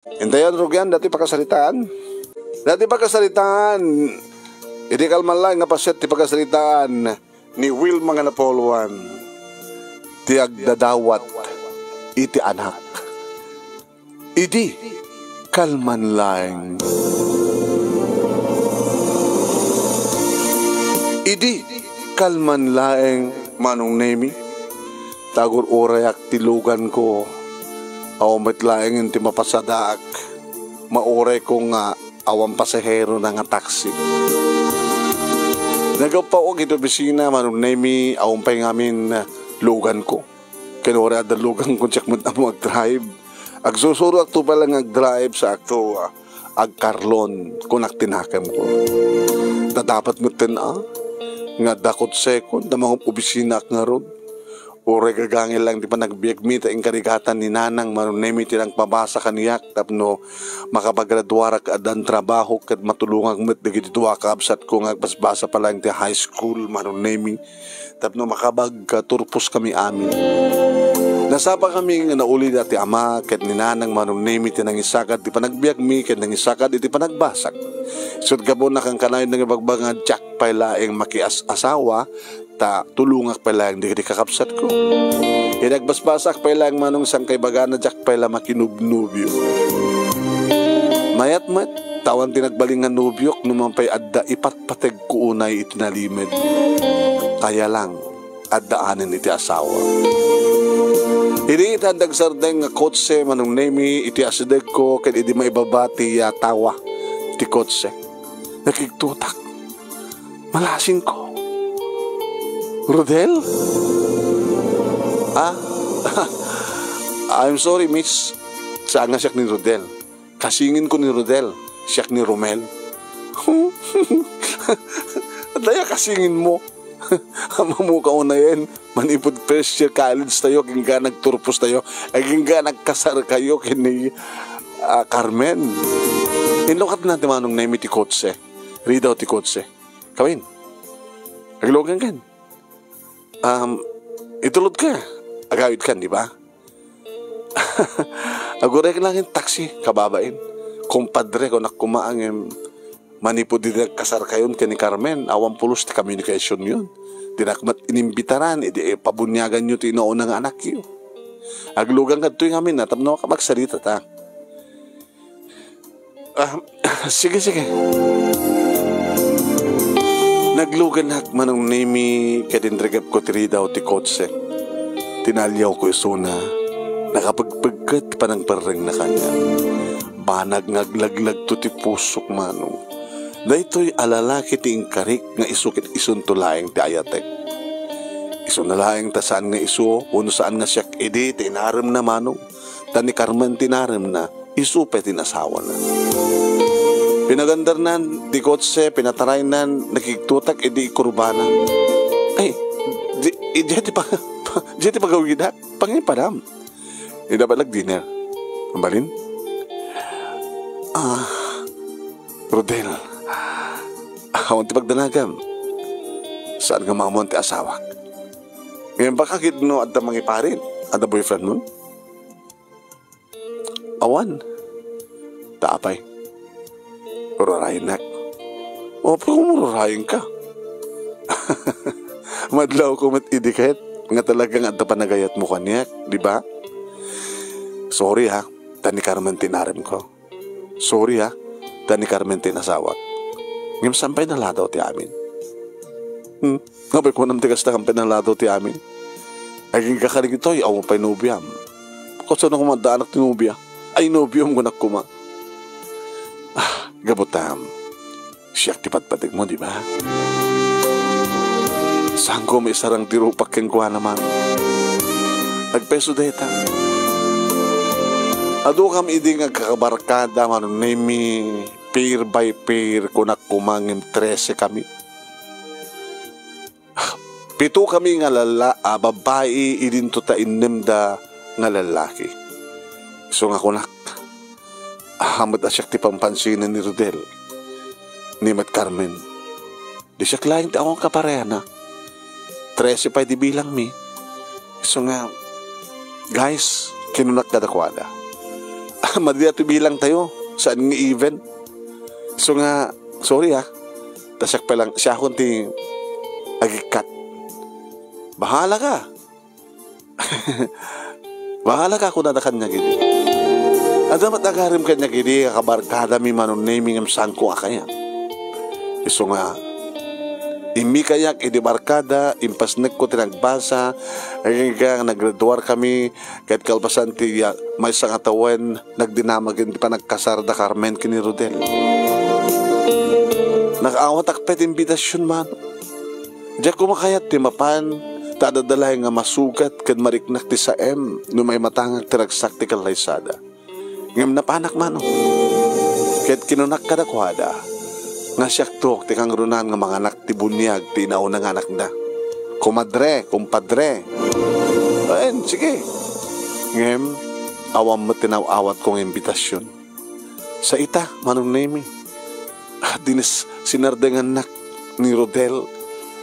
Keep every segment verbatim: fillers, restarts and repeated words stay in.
Intayon, rugian, dati pakasaritaan. Dati pakasaritaan, idi kalman laeng nga paset ti pakasaritaan ni Wilma nga napuluan, ti agdadawat iti anak. Idi kalman laeng. Idi kalman laeng, Manong Nemi, ta agur-urayak ti luganko. Awan met laeng ti mapasadaak. Maurayko nga awan pasaherona nga taksi. Naguppaak iti opisina, Manong Nemi, awan pay ngamin luganko. Ken uray adda luganko, diak met ammo agdrive. Agsusuroakto pay laeng nga agdrive, saakto, ah, agkarlon, kunak ti nakemko. Ta dapat metten, ah, nga adda kotsekon, ta mangub-obisinaak ngarud. Uray gagangel laeng ti panagbiagmi, ta inkarigatan ni Nanang Manong Nemi ti nagpabasa kaniak tapno makapagraduarak ket addan trabaho ket matulongak met dagiti dua a kabsatko nga agbasbasa pay laeng ti high school, Manong Nemi. Tapno makapagturposkami amin. Nasapakami nga naulida ti ama ket ni Nanang Manong Nemi ti nangisakad ti panagbiagmi ket nangisakad iti panagbasak. Isut' gapuna, kankanayon nangibagbaga nga diak pay laeng makias-asawa, ta tulongak pay laeng dagiti kakabsatko. Idi agbasbasak pay laeng, Manong, saan kaibagana, diak pay la makinubnobio. Mayat met, ta awan ti nagbalin nga nobiok, no man pay adda ipatpategko unay iti nalimed. Kaya lang, addaanen iti asawa. Idi ita, adda agsardeng nga kotse, Manong Nemi, iti asidegko, ket idi maibaba ti, ah, tawa ti kotse, nakigtotak. Malasingko. Rodel? Ah? I'm sorry, miss. Saan nga siak ni Rodel. Kasinginko ni Rodel. Siak ni Romel. Daya kasinginmo. Ammoka unayen, manipud first year college tayo, agingga nagturpos tayo, agingga nagkasar kayo ken ni, ah, Carmen. Inlukat na ti Manong Nemi ti kotse. Ridaw ti kotse. Kawin. Aglugan kan. Um, itulod ka. Agawid kan, di ba? Aguray ka lang yung taxi, kababain. Kumpadre, kunak koma, ngem manipud di nagkasar kayon ken ni Carmen, awan pulos ti communication yon. Dinak met inimbitaran, idi pabuniagan yo ti inauna nga anakyo. Aglugan kadtoy ngamin, tapno makapagsalita ta. Ah, sige, sige. Nagluganak, Manong Nemi, ket inregepko ti ridaw ti kotse. Tinaliawko isuna. Nakapegpegket ti panangperrengna kaniak. Banag nga aglaglagto ti pusok, Manong. Daytoy a lalaki ti inkarik nga isu ket isunto laeng ti ayatek. Isuna laeng ta saan nga isu, wenno saan nga siak idi ti inaremna, Manong. Ta ni Carmen ti inaremna, isu pay ti inasawana. Pinagandarnan ti kotse, pinataraynan, nakigtotak idi ikurbana. Ay, di, di, di ti pa, di ti pagawidak, pangipadam. Ida balag dinner. Mabalin? Ah, Rodel, awan ti pagdanagam. Saan nga maammoan ti asawak? Ngayon, baka gid no adda mangiparit, adda boyfriend mo? Awan. Ta apay? Urarayennak. O, apay kung urarayenka? Madlawko met idi ket nga talagang adda panagayatmo kaniak, di ba? Sorry ha, ta ni Carmen ti inaremko. Sorry ha, ta ni Carmen ti inasawak. Ngem saan pay naladaw ti amin? Hmm? Apay kunam ti kasta, saan pay naladaw ti amin? Agingga kadagitoy, awan pay nobiam. Kasano koma addaanak ti nobia? Ay, nobiom, kunak koma. Ah, gabutam. Siak ti padpadegmo, di ba? Saanko maisarang ti rupak kenkuana, Manong. Agpeso dayta. Adu kam idi nga agkakabarkada, Manong Nemi, pair by pair, kunak koma ngem trese kami. Pito kami nga lalla-, a babbai, idinto ta innemda nga lallaki. Isu nga kunak, amet a siak ti pampansinan ni Rodel, ni met Carmen. Di siak laeng ti awan kaparehana. Trese pay di bilangmi. Isu nga, guys, kinunak kadakuada. Madi a ti bilang tayo, saan nga even. So nga, sorry ha. Ta siak pa lang, siakon ti agikkat. Bahala ka. Bahala ka, kunada kaniak idi. Adda met agarim kaniak idi, a kabarkadami, Manong Nemy, ngem saanko a kayat. Isu nga, immikayak idi barkada, impasnekko ti nagbasa, agingga nga naggraduar kami, ket kalpasan ti, ah, maysa nga tawen, nagdinamag iti panagkasar da Carmen ken ni Rodel. Nakaawatak pay ti imbitasion man. Diak koma kayat ti mapan, ta adda laeng nga masugat ken mariknak ti saem no maimatangak ti ragsak ti kallaysada. Ngem napanak manen. Ket kinunak kadakuada nga siakto ti kangrunan nga manganak ti buniag ti inauna nga anakda. Komadre, kumpadre. Wen, sige. Ngem, awan met ti naaw-awatko nga imbitasion. Sa ita, Manong Nemy. Ah, dinis sinardengannak ni Rodel.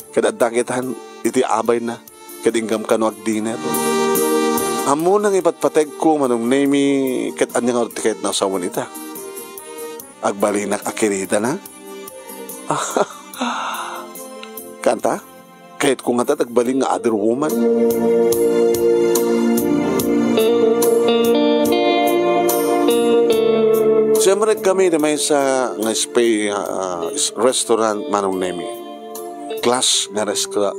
Ket adda kitan iti abayna. Ket inggam kano agdiner. Ammona nga ipatpategko, Manong Nemy, ket ania ngarud ti kayatna a sawen ita? Agbalinak a kiridana? Kanta? Kayatko ngata ti agbalin nga other woman. Siyempre kami ti maysa nga spa, ah, restaurant, Manong Nemy. Class nga res-, ah,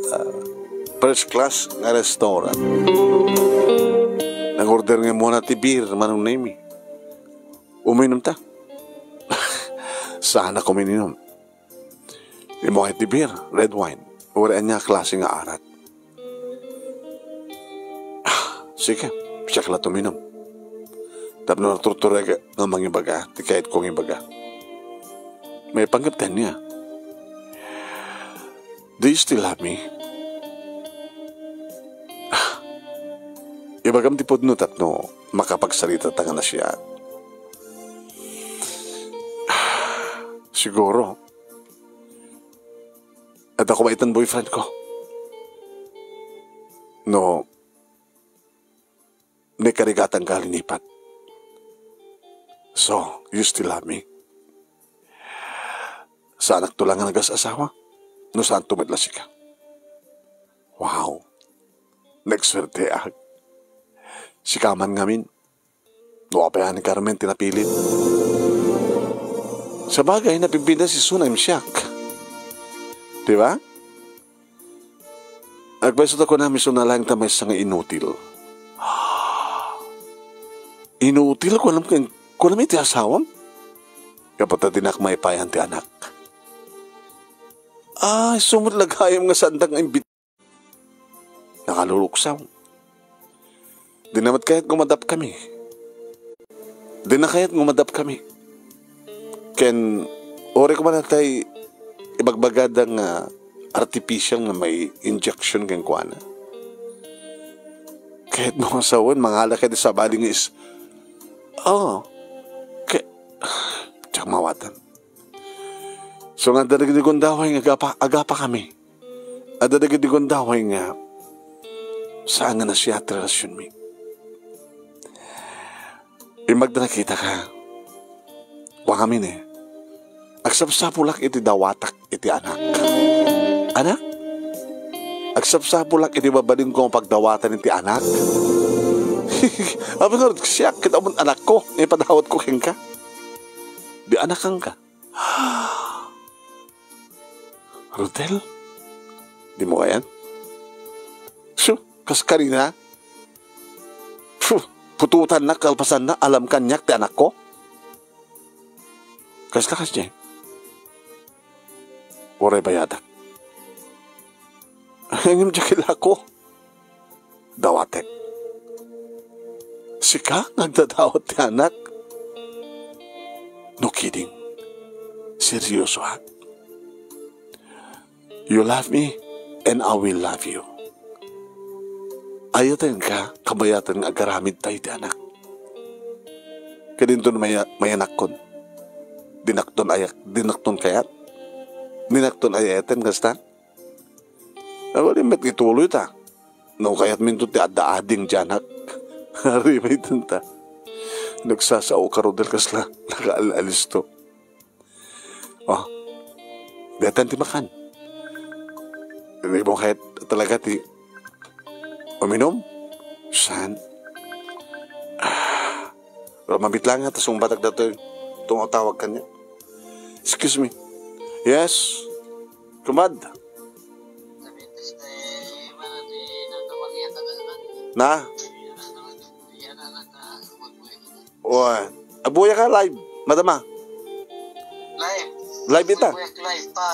first class nga restaurant. Nag-order nga muna ti beer, Manong Nemy. Uminom ta. Saan a kuminom. Immuna ti beer, red wine, uray ania a klase nga arak. Ah, sige, siak la tuminom. Tapno naturturek nga mangibaga ti kayatko nga ibaga. Maipanggep kaniak. Do you still love me? Ah, ibagam ti pudno tapno makapagsaritata nga nasia. Ah, siguro. Adda koma itan boyfriend ko. No, naikarigatangka a linipat. So, you still love me? Saanakto la nga nagas-asawa? No saanto met la sika? Wow. Nagsuerteak. Sika man ngamin. No apay ni Carmen ti napilit. Sabagay, napipintas isuna ngem siak. Di ba? Agpayso ta kunam isuna laeng ta maysa nga inutil. Inutil, kunam ken, kunam iti asawam? Gapu ta dinak maipayan ti anak. Ay, sumut lagayam nga saandak nga imbit- Nakaluluksaw. Dina met kayat nga umadap kami. Dina kayat nga umadap kami. Ken, uray koma natay ibagbagada nga artificial nga may injection kenkuana. Kayat mo nga sawen, mangala kayat sabali nga is-, oh, kay-, diak mawatan. So nga, adda dagiti gundaway nga agapa-, agapa kami. Adda dagiti gundaway nga saan nga nasia ti relasionmi. Imbag ta nakitaka, kuan ngamin, eh, agsapsapulak iti dawatak iti anak. Anak? Agsapsapulak iti babalinko nga pagdawatan iti anak? Apay ngarud, siak ket ammon anakko nga ipadawatko kenka. Di anakangka. Rodel? Dimo kayan? Su, kas kanina? Phew, putotanna, kalpasanna, alam kaniak ti anakko? Kasta kasdiay? Uray bayadak. Ngem diak ilako. Dawatek. Sika nga agdadawat ti anak? No kidding. Seryosoak. You love me, and I will love you. Ayatenka, kabayatan nga agaramid tayo ti anak. Kadinton maya-, mayanakkon. Dinakton ayak, dinakton kayat? Dinakton ayaten, kasta? Awalim met ituloy ta. No kayatminto ti adda ading diay anak. Ari, mayten ta. Nagsasao ka, Rodel, kasla nakaal-alisto. Oh, daytan ti makan. Hindi mo kahit talaga ti uminom? Saan? Ah, pero mabit lang nga, ta sungbatak datoy. Tungo tawag kanya. Excuse me. Yes? Kumad? Na? Oy. Agbuya ka live, madama. Live. Live ita. Live pa.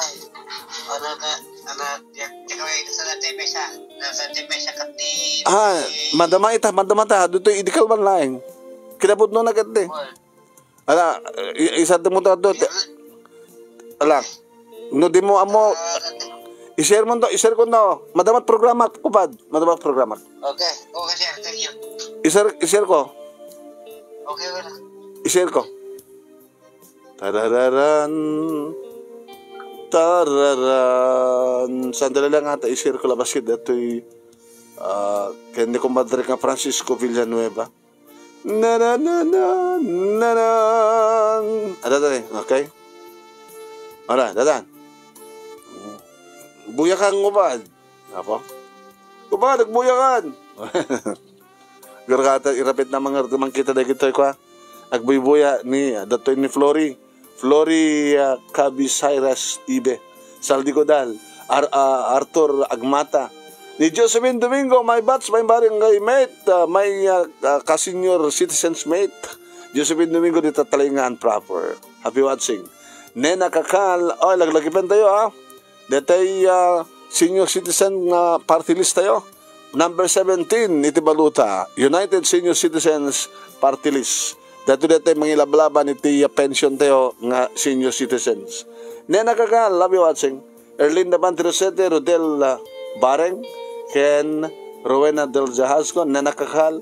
Ano na, ano, yak, yak, yak, sa dati may siya. Sa dati may siya kati. Ah, madama ita, madama ta. Dito, idikal man laeng. Kinapudno na kati. Ala, i-, isat mo to, to. Ala. No, di mo amo. I-share mo to, i-share ko no. Madamat programa, kupad. Madamat programa. Okay. Okay, sir. Thank you. I-share, i-share ko. Okay, wala. I-share ko. Tarararan. Tararan. Sandali lang ata, i-share ko labas yun. Datoy, ah, kay ni Compadre nga Francisco Villanueva. Na, na, na, na, na, na. Ada, ada, okay? Ala, dadan. Buyakan mo ba? Apo? Kuba, nagbuyakan. Gargata, irapit na mga, mga kita dagitoy kwa. Agbuybuya ni, datoy ni Flory. Flory, ah, Cabisairas Ibe, Saldi Godal, Ar-, ah, Arthur Agmata, ni Josephine Domingo, my batch, my barangay mate, ah, my, ah, ah, ka-senior citizens mate, Josephine Domingo, di Tatalingan proper. Happy watching. Nena Kakal, oh, laglagipen tayo, ah. Detay, ah, senior citizen nga party list tayo. Number seventeen iti balota, United Senior Citizens Party List. Daytoy detay mangilablaban iti, ah, pension tayo nga senior citizens. Nena Kakal, love you watching. Erlinda Pantirosete, Rodel, ah, Bareng, ken Rowena Del Jahasco, Nena Kakal,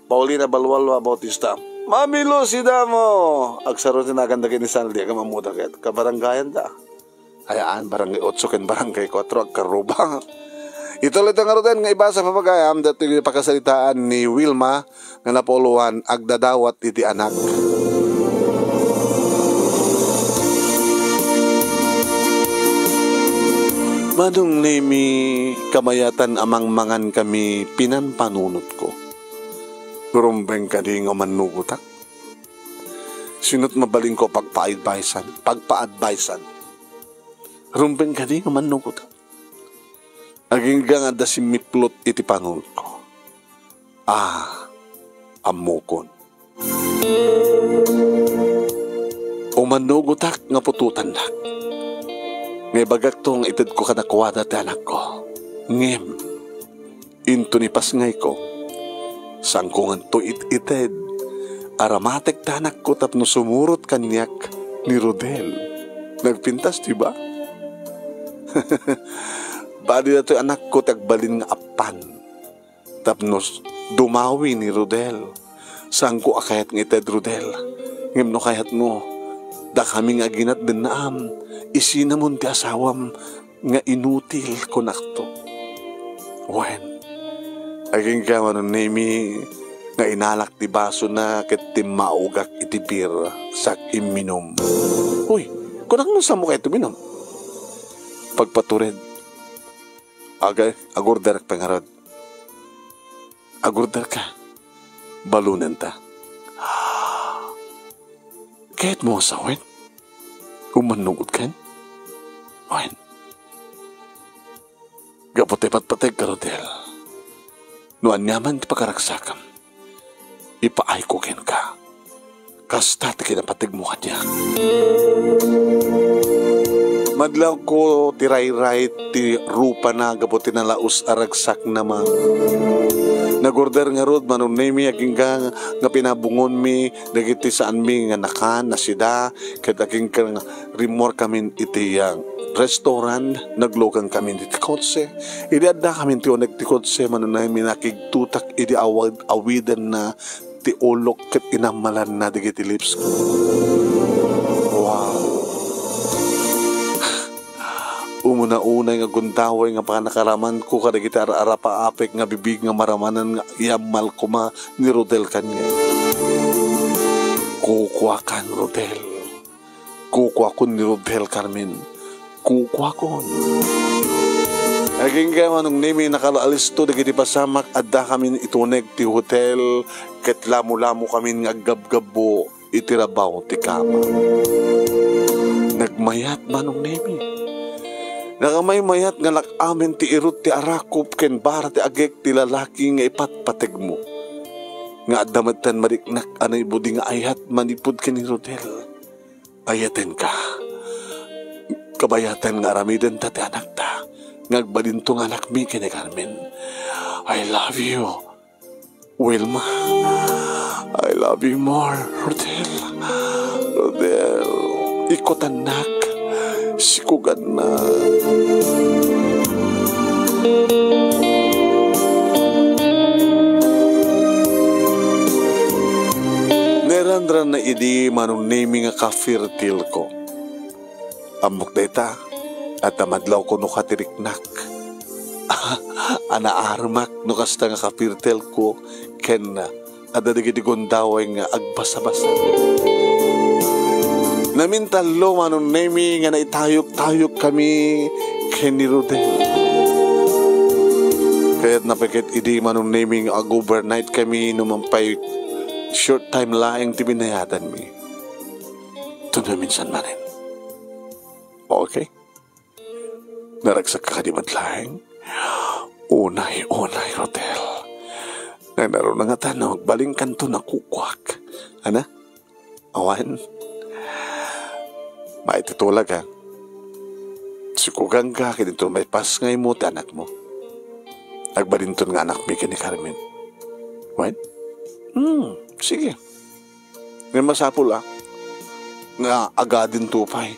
Paulina Balwalwa Bautista. Mami Lucy Damo! Agsaro ti nagan dagiti Sanli, agam-ammoda ket kabarangayan da. Ayaan, Barangay Otso ken Barangay Kuatro, agkarruba. Ituloy ta ngaruden nga ibasa, papagayam, datoy pakasaritaan ni Wilma nga napuloan, agdadawat iti anak. Manong Nemi, kamayatan a mangmangan kami pinanpanunotko. Rumbeng kadi nga umannugotak? Sino't mabalinko a pagpa-advisean? Pagpa-advisean? Rumbeng kadi nga umannugotak? Agingga nga adda simmiplot iti panunotko. Ah, ammokon. Umannugotak nga putotannak. Nga ibagakto nga itedko kadakuada ti anakko. Ngem, into ni pasngayko, saanko nganto it-ited a ramatek ti anakko tapno sumurot kaniak ni Rodel. Nagpintas, di ba? Padi datoy anakko ti agbalin nga appan tapno s-, dumawi ni Rodel. Saanko a kayat nga ited, Rodel. Ngem no kayatmo, dakami nga aginatdennaam, isinamon ti asawam nga inutil, kunakto. Wen, agingga, Manong Nemi, nga inalak ti basona ket timmaugak iti beer, sak imminum. Uy, kunak no saanmo kayat uminum? Pagpatured. Agay, agorderek pay ngarud. Agorderka. Balonenta. Kayatmo nga sawen? Umannugot ken? Wen. Gapu ta ipatpategka, Rodel. No aniaman ti pakaragsakam, ipaayko kenka. Kasta ti kinapategmo kaniak. Madlawko ti rayray ti rupana gapu ti nalaus a ragsakna man. Nagorder ngarud, Manong Nemi, agingga nga pinabungonmi dagiti saanmi nga nakan, nasida, ket agingga nga rimmuarkamin iti, ah, restaurant, naglukangkamin iti kotse. Idi addakamin ti uneg ti kotse, Manong Nemi, nakigtotak idi awad-, awidenna ti ulok ket inammalanna dagiti lips ko. Wow! Umuna unay nga gundaway nga pannakaramanko kadagiti ar-arapaapek nga bibiag nga maramanan nga iyammal koma ni Rodel kaniak. Kukuakan, Rodel. Kukuakon ni Rodel, Carmen. Kukuakon. Agingga, Manong Nemi, nakalaalisto dagiti pasamak, addakamin ituneg ti hotel, ket lamolamokamin nga aggabgabbu iti rabaw ti kama. Nagmayat, Manong Nemi. Nakamaymayat nga lak-amen ti irut ti arakop ken bara ti agek ti lalaki nga ipatpategmo. Nga adda metten mariknak a naibudi nga ayat manipud ken ni Rodel. Ayatenka. Kabayatan nga aramidenta ti anakta. Nga agbalinto nga anakmi ken ni Carmen. I love you, Wilma. I love you more, Rodel. Rodel, ikutannak. Sikugannak. Nairanranna idi, Manong Nemi, nga ka-fertile ko. Ammok dayta, adda madlawko no katiriknak. A naarumak no kasta nga ka-fertile ko ken adda dagiti gundaway nga agbasabasa. Namintallo, Manong Nemi, nga naitayok-tayok kami ken ni Rodel. Kayatna pay ket idi, Manong Nemi, nga ag-overnight kami no man pay short time laeng ti binayadanmi. Ket maminsan manen. Okay? Naragsak ka kadi met laeng? Unay, unay, Rodel. Nanaruna ngata no agbalinkanto nakukuak. Ana? Awan? Maitutulak, ha? Sikuganka ket inton maipasngaymo ti anakmo. Agbalinton nga anakmi ken ni Carmen. Wen? Hmm, sige. Ngem masapul, a, nga agadinto pay.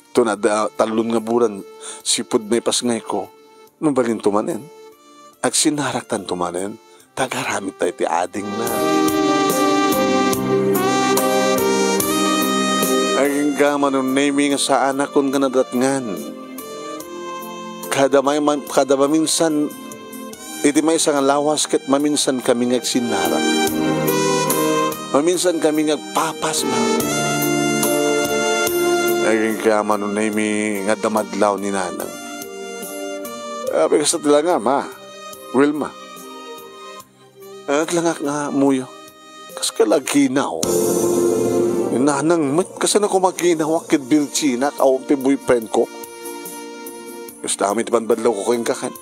Ton adda tallon nga bulan, sipud maipasngayko, mabalinto manen. Agsinnaraktanto manen, ta agaramidta iti adingna. Agingga, Manong Nemi, nga saanakon nga nadatngan. Kada may-, man-, kada maminsan, iti maysa nga lawas ket maminsan kami nga agsinnarak. Maminsan kami nga agpapasmak. Agingga, Manong Nemi, nga adda madlaw ni Nanang. Apay, kasta ti langam, ha? Wilma. Ania ti langak nga ammoyo? Kas ka la aginaw. Ni Nanang met, kasano koma aginaw ket bilsinak, awan pay boyfriend ko. Kasta met ti panbadlawko kenka, kan.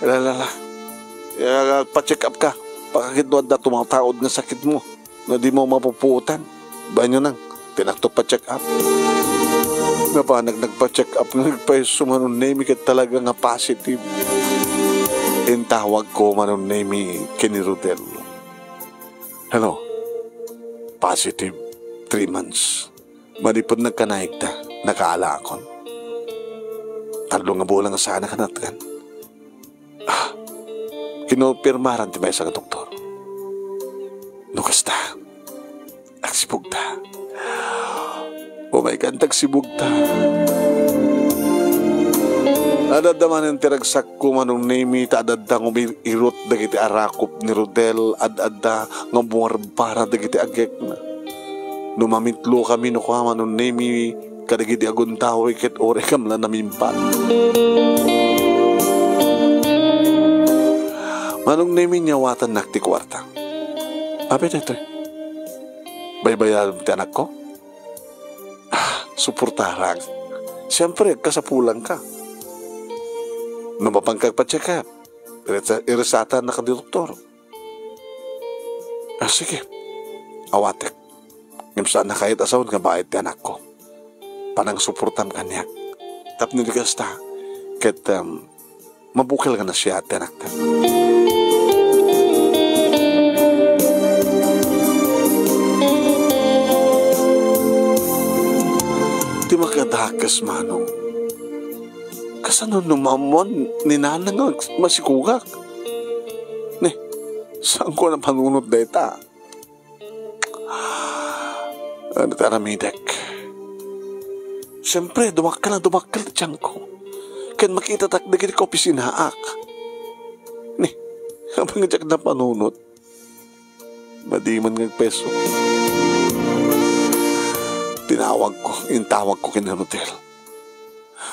La, la, la. Ya, pa-check up ka. Pakakit no adda tumataud nga sakitmo. No dimo mapupuotan. Bain yo nang, tinakto pa-check up. Napanak nagpa-check up nga agpayso, Manong Nemi, ket talaga nga positive. Intawagko, Manong Nemi, ken ni Rodel. Hello. Positive. Three months. Manipud nagkanayegta, nakaalaakon. Tallo nga bulan nga saanak a natgan. Ah, kinonpirmaran ti maysa nga doktor. No kasta, agsibugta. Oh my God, agsibugta. Adda manen ti ragsakko, Manong Nemi, ta adda ngumir-irot dagiti arakop ni Rodel, ad-adda nga bumarbara dagiti agekna. No mamitlokami no kua, Manong Nemi, kadagidi a gundaway ket uray kam la namimpat. Manong Nemi, nyawatannak ti kuarta. Apay daytoy? Baybayadem ti anakko? Ah, suportarak. Siempre, agkasapulanka. No mapanka agpa-check up, iresa-, iresatanak ti doktor. Ah, sige. Awatek. Ngem saan a kayat a sawen nga bayad ti anakko. Panangsuportam kaniak. Tapno di kasta, ket, em, mabukel nga nasiaat ti anakta. Ti makadakes, Manong. Kasano no maammuan ni Nanang nga masikugak? Ne, saanko a napanunot dayta? Ania ti aramidek? Siempre, dumakkel a dumakkel ti tiangko. Ken makitatak dagiti kaopisinaak. Ne, apay nga diak napanunot? Madi man nga agpeso. Tinawagko, intawagko ken ni Rodel.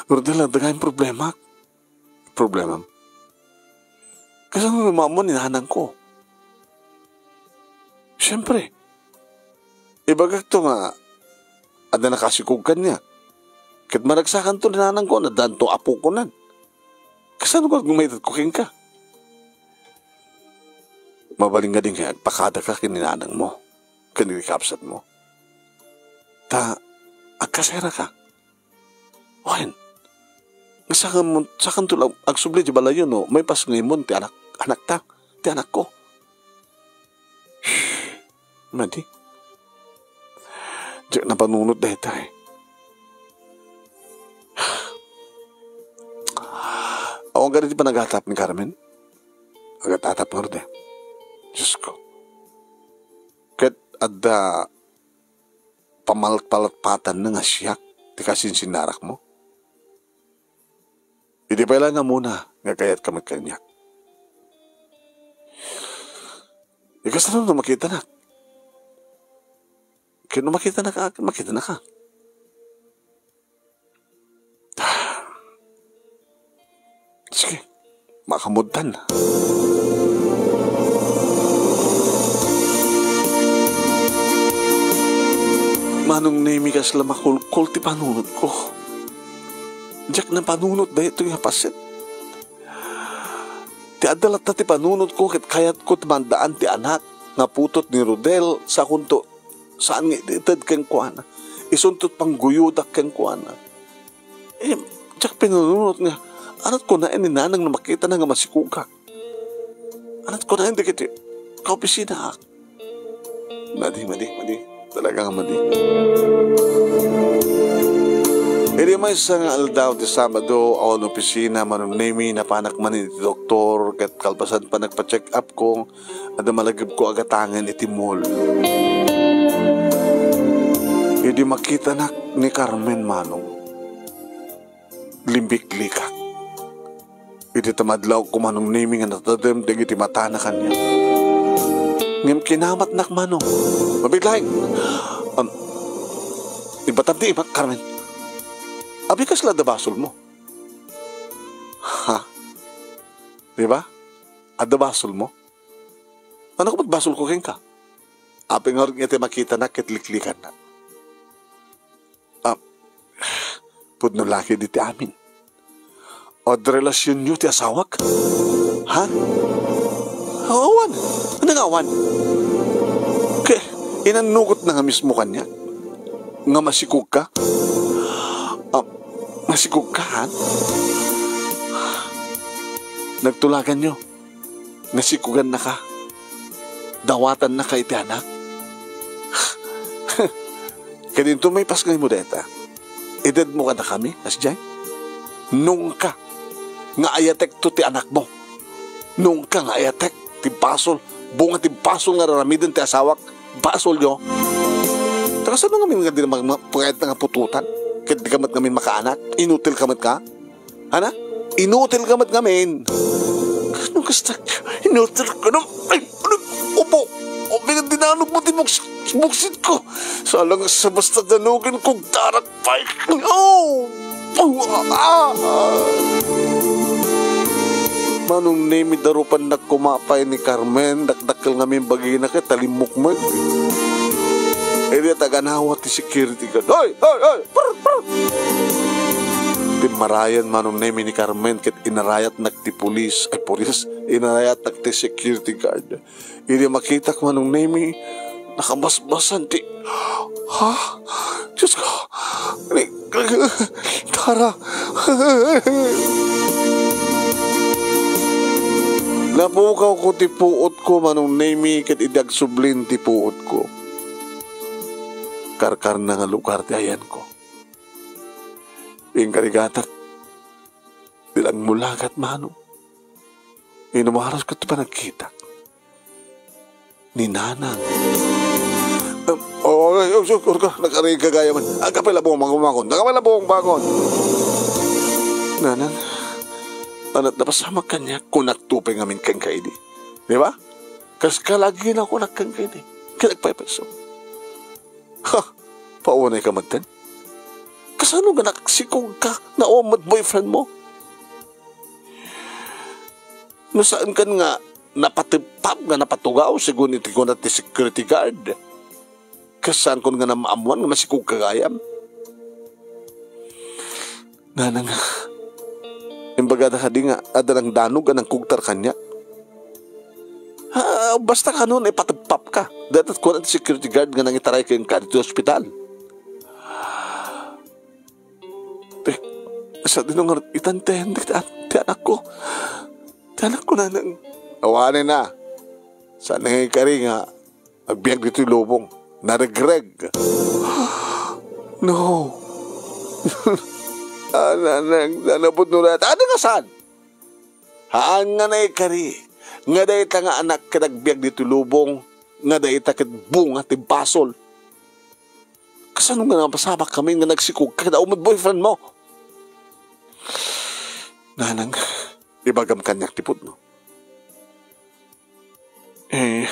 "Rodel, adda gayam problema." "Problemam? Kasano nga maammuan ni nanangko?" "Siempre, ibagakto nga adda nakasikog kaniak. Ket maragsakanto ni nanangko, addanto apokon. Kasano nga maitedko kenka?" "Mabalin nga di nga agpakadaka ken ni nanangmo, ken ni kabsatmo. Ta agkaseraka. Wen, nga saan mo, saanto la agsubli ti balayo no maipas nga imon ti anak, anakta, ti anakko." Madi. Diak napanunot dayta, eh. Awan kadi ti panagatap ni Carmen? Agat-atap ngarud, eh. Diosko. Ket adda pamalatpalatpatanna nga siak ti kasinsinnarakmo? Idi pay laeng a muna nga kayatka met kaniak. Ikasano no makitanak? Ket no makitanak, makitanaka. Sige, makamudtan. Manong Nemi, kasla makulkol ti panunotko. Diak napanunot daytoy a paset. Ti adda latta ti panunotko ket kayatko ti mandaan ti anak nga putot ni Rodel, sakonto saan nga ited kenkuana. Isunto ti pangguyodak kenkuana. Eh, diak pinanunot nga, anat kunaen ni nanang no makitana nga masikogak. Anat kunaen dagiti kaopisinaak. Madi, madi, madi. Talaga nga madi. Idi maysa nga aldaw ti Sabado, awan opisina, Manong Nemi, napanak man iti doktor, ket kalpasan panagpa-check up ko, adda malagipko a gatangen iti mall. Idi makitanak ni Carmen, Manong, limbiklikak. Iti tamadlaw ko, Manong Nemi, nga natadem dagiti matana kaniak. Ngem kinamatnak, Manong. Mabiit laeng. Um, ibatam ti imak, Carmen. Abi kasla adda basolmo? Ha? Di ba? Adda basolmo? Ania koma ti basolko kenka? Apay ngarud nga ti makitanak ket liklikannak? Ah, pudno la ketdi ti amin. Adda relasionyo ti asawak? Ha? Awan. Ania nga awan? Ket inannukotna nga mismo kaniak nga masikogka? Ah, masikogka, ha? Nagtulaganyo. Nasikogannaka. Dawatannaka iti anak. Ket inton maipas nga immo dayta, itedmo kadakami, kasdiay? Nungka nga ayatekto ti anakmo. Nungka nga ayatek ti basol, bunga ti basol nga aramiden ti asawak, basolyo. Ta kasano ngamin nga di na mag-, ma-, pagayat nga putotan? Ket di ka met ngamin makaanak? Inutil ka met ka? Ana? Inutil ka met ngamin. Ano kasta? Inutil ka na? Ay, ano? Upo. O, pinagdinanogmo ti buks-, buksit ko. Sala nga sa basta danugen kog darak pay. Oh! Oh, ah, ah. Manong Nemi, darupannak koma pay ni Carmen, dakdakkel ngamin bagina ket talimmukmek. Idi taganawa ti security guard. Hoy! Hoy! Hoy! Prr! Prr! Timmarayan Manong Nemi ni Carmen ket inarayatnak ti pulis, ay, pulis, inarayatnak ti security guard. Idi makitak Manong Nemi, nakabasbasan ti, ha? Diosko, ni, Tara. Napukawko ti puotko Manong Nemi ket idi agsublin ti puotko, karkarna nga lugar ti ayanko. Inkarigatak, di lang mulagat, Manong. Inumaros ket ti panagkitak ni Nanang. Em, oh, oh, oh, oh, oh, nagari ka gaya man. Agka pala buong bangon, bangon. Agka pala buong bangon. Nanang, ana't napasamak kaniak, kunak tupay ngamin kenka idi. Di ba? Kas kalagina ko nakkan kaydi. Kinagpaypayso. Ha! Paunay ka met ken? Kasano nga nagsikog ka nga awan met boyfriend mo? No saan kan nga napateppap nga napatugaw, segun iti kuna ti security guard. Kas saan kon nga namaammuan nga masikog ka gayam? Nanang, imbagada kadi nga adda nangdanog a nangkugtar kaniak? Ah, basta kano, naipateppap ka. Dayta kuna ti security guard nga nangitaray kenka ditoy ospital. Te, sadino nga itan ti, ti, ti anakko. Ti anakko, nanang. Awanen na. Saan nga ikari nga agbiag ditoy lubong? Naregreg. No. Ah, nanang, nanang, pudno na. Ano nga saan? Haan nga naikari nga dayta nga anak ket agbiag ditoy lubong, nga dayta ket bunga ti basol. Kasano nga napasabak kami nga nagsikog ka ket awan met boyfriend mo? Nanang, ibagam kaniak ti pudno. Eh,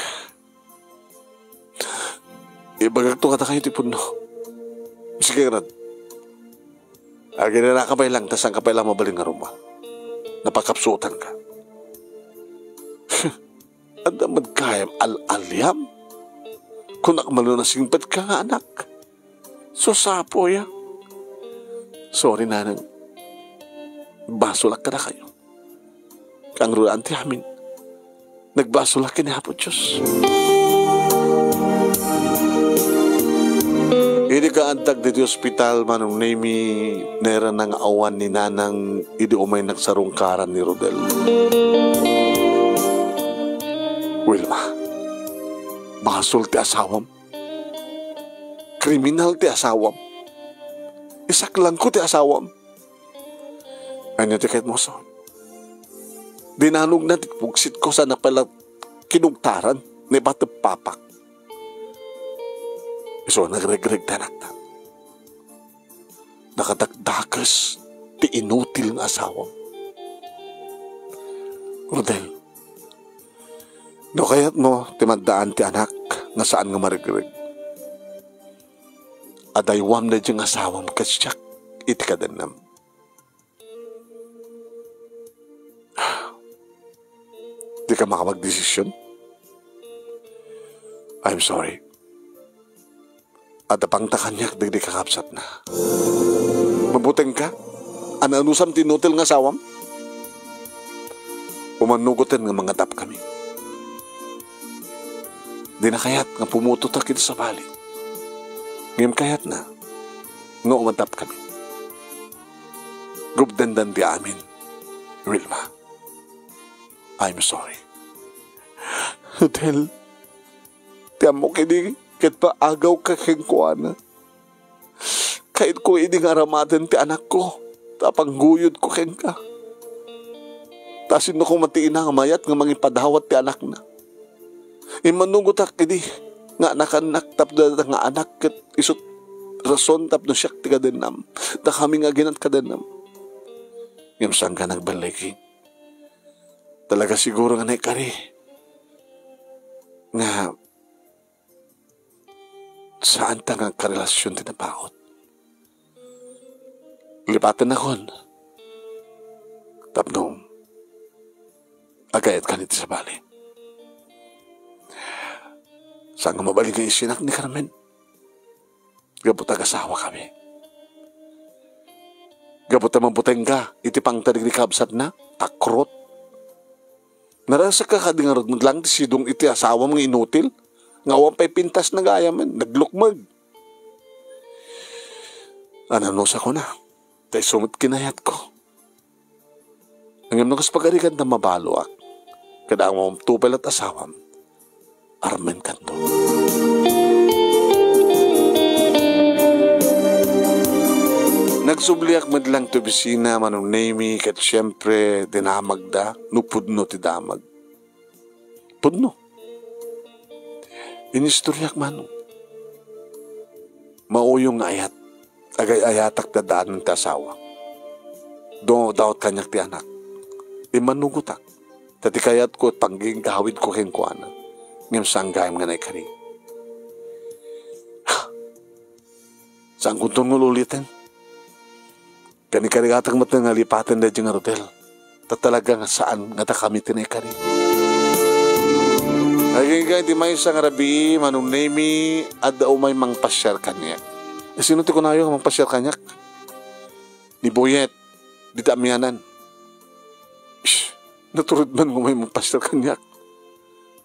ibagakto kadakayo ti pudno. Sige, ngarud. Aginanaka pay lang, ta saanka pay lang mabalin nga rummuar. Napakapsutanka. Adda met gayam al-aliam? Kunak man no nasingpetka nga anak. Sus, apo, ya. Sorry, nanang. Basolak kadakayo. Kangrunaan ti amin. Nagbasolak ken ni Apo Dios. Idi kaaddak ditoy ospital, Manong Nemy, nairana nga awan ni Nanang idi umay nagsarungkaran ni Rodel. Wilma, basol ti asawam. Kriminal ti asawam. Isaklangko ti asawam. Ania ti kayatmo, asawa? Dinanogna ti pugsitko, saanna pay la kinugtaran, naipateppapak. Isu a nagregreg ti anakta. Nakadakdakes ti inutil nga asawam. Rodel, no kayatmo ti maddaan ti anak nga saan nga maregreg, adaywam daydiay nga asawam ket siak iti kadennam. Dika makapagdesisyon? I'm sorry. Adda pangta kaniak dagiti kakabsatna. Mabutengka? Ano-anusam ti inutil nga asawam? Umannugoten nga mangadapkami. Dina kayat nga pumutotak iti sabali. Ngem kayatna nga umadapkami. Gubdendan ti amin, Wilma. I'm sorry. Rodel, ti ammok idi ket paagawka kenkuana. Kayatko idi nga aramaten ti anakko, ta pangguyodko kenka. Ta sino koma ti ina nga mayat nga mangipadawat ti anakna? Immanugotak idi nga anakannak tapno dayta nga anak ket isut' rason tapno siak ti kadennam, dakami nga aginat kadennam. Ngem saanka nagballigi. Talaga siguro nga naikari nga saanta nga agkarelasion ti napaut. Lipatennakon tapno agayatkan iti sabali. Saan nga mabalin nga isinak ni Carmen? Gapu ta agasawakami. Gapu ta mabutengka iti pangta dagiti kabsatna, takrot. Narasekka kadi ngarud met lang ti sidong iti asawam nga inutil, nga awan pay pintasna gayamen, naglukmeg. Ano-anusakon a, ta isu met kinayatko. Ngem no kas pagarigan ta mabaloak, ket ammom ti pay la ti asawam, armenkanto. Nagsubliak met lang ti opisina, Manong Nemy, ket siempre, dinamagda, no pudno ti damag. Pudno. Inistoriak, Manong. Mauyong nga ayat, agay-ayatak ti addaanan ti asawa. Dumawdawat kaniak ti anak. Immanugotak. Ta ti kayatko, pangginggawidko kenkuana. ngem saan gayam nga naikari. Saankonton nga ul-uliten. Ken ikarigatak met nga lipaten daydiay nga Rodel. Ta talaga nga saan nga dakami ti naikari. Agingga iti maysa nga rabii, Manong Nemy, adda umay mangpasiar kaniak. Eh, sino ti kunayo nga mangpasiar kaniak? Ni Boyet, dita amianan. Ish, naturod man nga umay mangpasiar kaniak.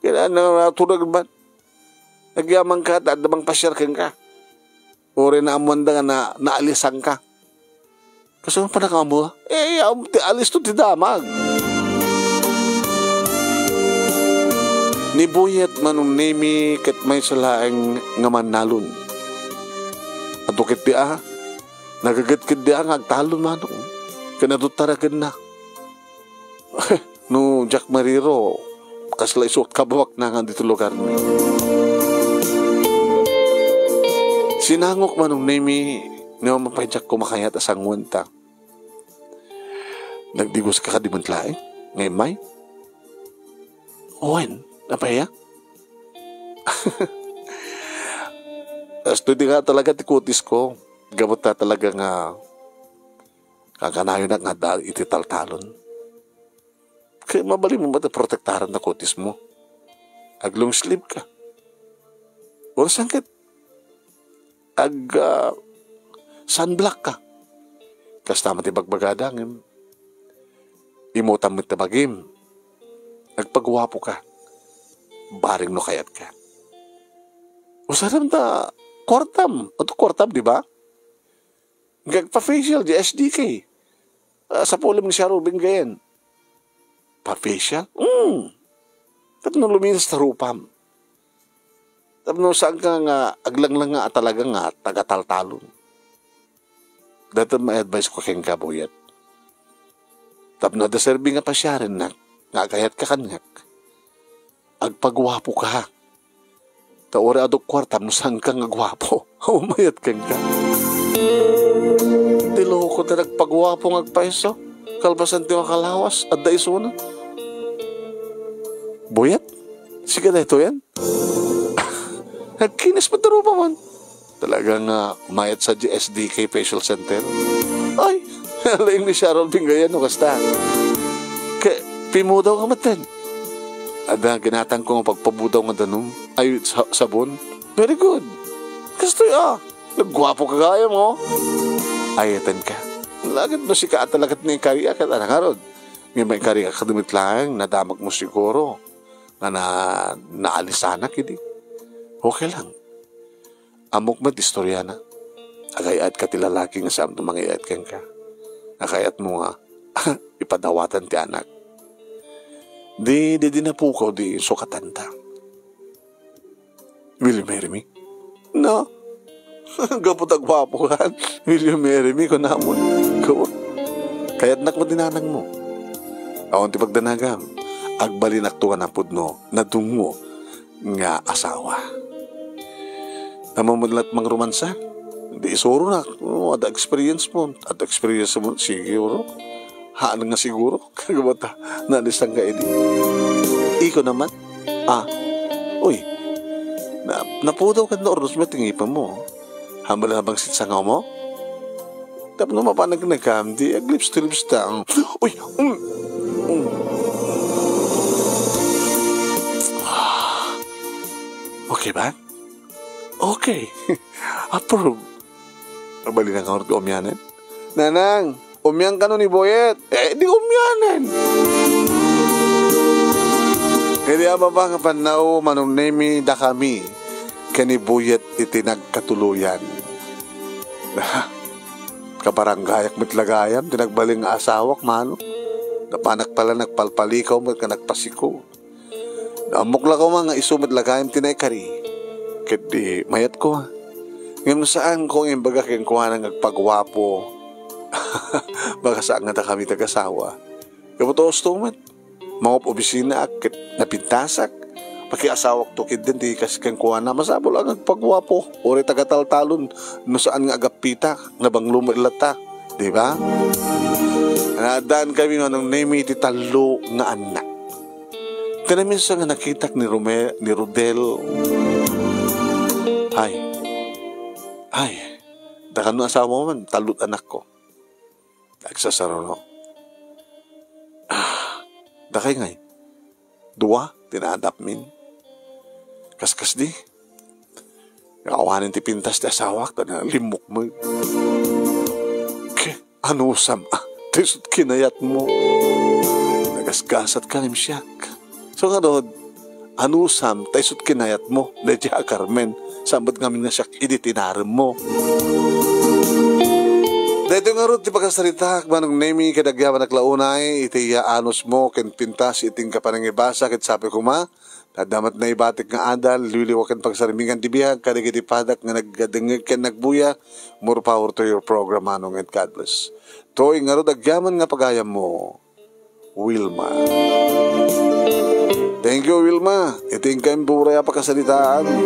Kailangan na naturod man. Agyamanka, ta adda mangpasiar kenka. Uray naammoanda nga na, naalisanka. Kasano pay nga ammo? Eh, ya, ti alisto ti damag. Ni Boyet, Manong Nemy, ket maysa laeng nga mannalon. Adu ketdi a, nagaget ketdi a nga agtalon, Manong. Ken adu ti tarakenna. No diak mariro, kasla isu ti kababaknangan ditoy lugarmi. Sinangok, Manong Nemy, ngem apay diak koma kayat a sangoenta. Nagdigoska kadi met laeng nga immay? Wen, apay a? Kastoy di nga talaga ti kutisko. Gapu ta talaga nga kakanayonak nga adda iti taltalon. Kaya mabalinmo met a protektaran ti kutismo. Ag long sleeve ka. Wenno saan ket ag, ah, sunblock ka. Kasta met ti bagbagada, ngem imutam met ti bagim. Agpaguapo ka. Bareng no kayat ka. Usaram ta kuartam. Adu kuartam, di ba? Agpa-facial, di S D K. Ah, sapulem ni Cheryl Benguian. Pa-facial? Mm. Tapno luminis ti rupam. Tapno saanka nga aglanglanga a talaga nga taga-taltalon. Dayta ma-advise ko kenka, Boyet. Tapno adda serbi nga pasiarennak, nga agayatka kaniak. Agpaguapo ka. Ta uray adu kuartam no saanka nga guapo. Umayat kenka. Ti loko ti nagpaguapo nga agpaiso. Kalpasan ti makalawas, adda isuna. Boyet? Sika daytoyen? Nagkinis met ti rupam. Talaga nga mayat sa di S D K Facial Center. Ay, laing ni Cheryl Benguian no kasta. Kaya, pimudaw ka met ten. Adda, ginatangko nga pagpabudaw nga danum. Ay, sa-, sabon. Very good. Kastoy, ah. Nagguapo ka gayam, oh. Ayatan ka. Lagad no sika at talagat ni kariak at anak arod. Nga may kariak ka dumit lang, nadamag mo siguro. Nga na, naalisanak, idi. Okay lang. Ammok met ti istoriana. Agay-ayat ka ti lalaki nga saanto mangay-ayat kenka. Agayat mo nga ipadawatan ti anak. Di, di, di napukaw, di sukatanta. Will you marry me? No. Gapu ta guapo ka. Will you marry me? Kunamon. Gapu. Kayatnak mo dinanang mo. Awan ti pagdanagam. Agbalinakto nga napudno. Nadungo. nga asawa. Namamudlat mangrumansa? Di isuronak. Oh, ada experience mo. Ada experience mo, siguro. Haan nga siguro. Kagabata, nalisan ka idi. Iko naman. Ah, uy. Na, napudaw ka na ordos mo, tingipan mo. Hambal na bang sitsangaw mo? Tapno mapanag na kam, di aglips to lips ta. Uy! Mm. Mm. Okay ba? Okay. Approve. Abali na ka umianen? Nanang, umian kano ni Boyet? Eh, di umianen. Kaya di ababa nga pannaw, Manong Nemy, dakami. Kani Boyet iti nagkatuloyan. Kabaranggayak met la gayam ti nagbalin nga asawak, mano? Napanak pala nagpalpalikaw met nga nagpasiko. Naammok la koma nga isu met la gayam ti naikari. Ket di mayatko. Ngem no saanko nga imbaga kenkuana nga agpaguapo, baka saan nga dakami tagasawa. Gapu ta usto met. Mangop-obisinaak ket napintasak. Pakiasawak to ketdin ti kas kenkuana. Masapul a nga agpaguapo. Uray taga-taltalon no saan nga agappitak, nabanglo met latta. Di ba? Naadaan kami, Manong Nemy, ti tallo nga annak. Ti naminsan nga nakitak ni Rome-, ni Rodel. Ay. Ay. Dakano asawa man, talot anakko. Agsasaruno. Ah, dakay ngay. Dua, ti naadapmin. Kaskasdi. Awanen ti pintas ti asawak, ta limmukmo. Ke, anusam, ah, ti isut kinayatmo. Nagasgasat ka, ngem siak. So, ngarud, anusam, ta isut kinayatmo, daydiay a Carmen, saan met ngamin nga siak idi tinaremmo. Daytoy ngarud ti pakasaritaak, Manong Nemi, ket agyamanak la unay, iti iya anusmo, ken pintas, iti inka panangibasa, ket sapay koma, Adda met naibatik nga adal, liwliwa ken pagsarmingan ti biag kadagiti padak nga nagdengngeg ken nagbuya. More power to your program, Manong, and God bless. Toy ngarud agyaman nga pagayammo, Wilma. Thank you, Wilma. Iti inka imbura a pakasaritaan.